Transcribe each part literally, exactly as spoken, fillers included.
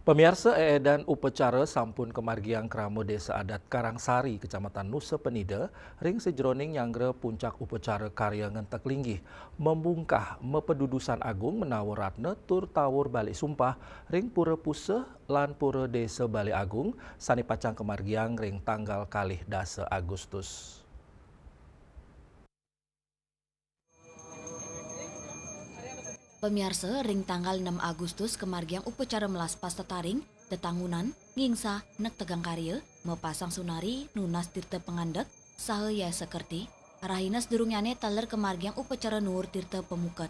Pamiarsa, eedan upacara sampun kamargiang krama Desa Adat Karangsari, Kecamatan Nusa Penida, ring sajeroning nyanggra puncak upacara karya ngentek linggih, membungkah mapadudusan agung menawa ratna tur tawur balik sumpah ring Pura Puseh lan Pura Desa Bale Agung, sane pacang kamargiang ring tanggal kalih dasa Agustus. Pamiarsa, ring tanggal enam Agustus kamargiang upacara melaspas tetaring, tetangunan, ngingsah, nektegang karya, mapasang sunari, nunas tirta pangandek, saha yasa kerti. Rahina sadurungnyane taler kamargiang upacara nuur tirta pamuket.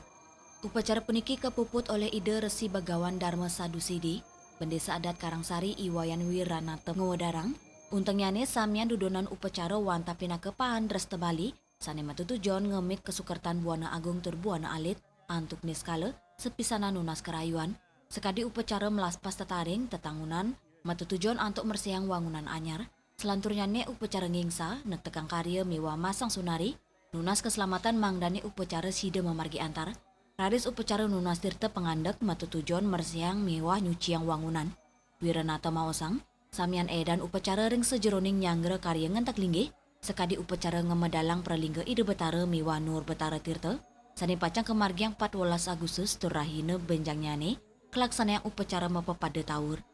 Upacara puniki kapuput olih Ida Resi Bagawan Darma Sadu Sidi, Bendesa Adat Karangsari I Wayan Wiranata ngwedarang, untengnyane samian dudonan upacara wantah pinaka pahan dresta Bali, sane matutujon ngemit kasukertan buana agung tur buana alit, antuk niskala, sapisanan nunas karayuan, sakadi upacara melaspas tetaring, tetangunan, matutujon antuk mersihang wangunan anyar, salanturnyane upacara ngingsah, nektegang karya miwah masang sunari, nunas kaslamatan mangdane upacara sida mamargi antar, raris upacara nunas tirta pangandek matutujon mersihang miwah nyuciang wangunan. Wiranata maosang, samian eedan upacara ring sajeroning nyanggra karya ngentek linggih, sakadi upacara ngamedalang pralingga Ida Betara miwah Nur Betara Tirta, sane pacang kamargiang patbelas Agustus tur rahina benjangnyane, kalaksanayang upacara mapapada tawur.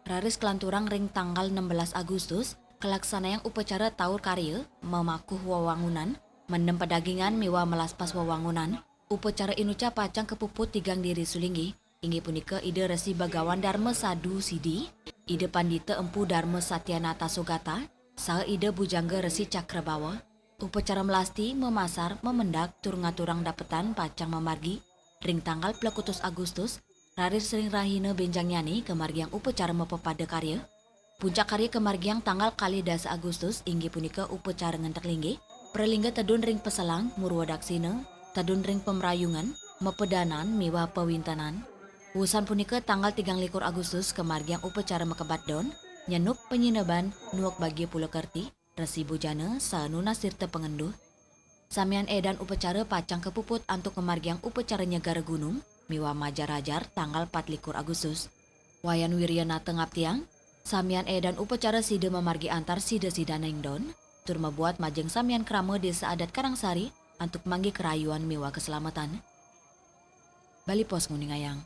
Raris kalanturang ring tanggal enam belas Agustus, kalaksanayang upacara tawur karya, mamakuh wewangunan, mendem padagingan miwah melaspas wewangunan. Upacara inucap pacang kapuput tigang diri sulinggih, inggih punika Ida Resi Bagawan Darma Sadu Sidi, Ida Pandita Empu Darma Satyanata Sugata, saha Ida Bujangga Resi Cakrabawa. Upacara melasti, memasar, mamendak, tur ngaturang dapetan pacang mamargi ring tanggal plekutus Agustus, raris ring rahina benjangnyane kamargiang upacara mapapada karya. Puncak karya kamargiang tanggal kalih dasa Agustus, inggih punika upacara ngentek linggih, pralingga tedun ring paselang, murwa daksina, tedun ring pamrayungan, mapedanan miwah pawintenan. Wusan punika tanggal tigang likur Agustus kamargiang upacara makebat don, nyenuk panyineban, nuek bagia pula kerti, resi bujana, saha nunas tirta pangenduh. Samian eedan upacara pacang kapuput antuk kamargiang upacara nyegara gunung miwah majar-ajar tanggal pat likur Agustus. Wayan Wiryanata ngaptiang, samian eedan upacara sida mamargi antar sida-sidaning don, tur mabuat majeng samian krama Desa Adat Karangsari antuk manggi karayuan miwah kaslamatan. Bali Post nguningayang.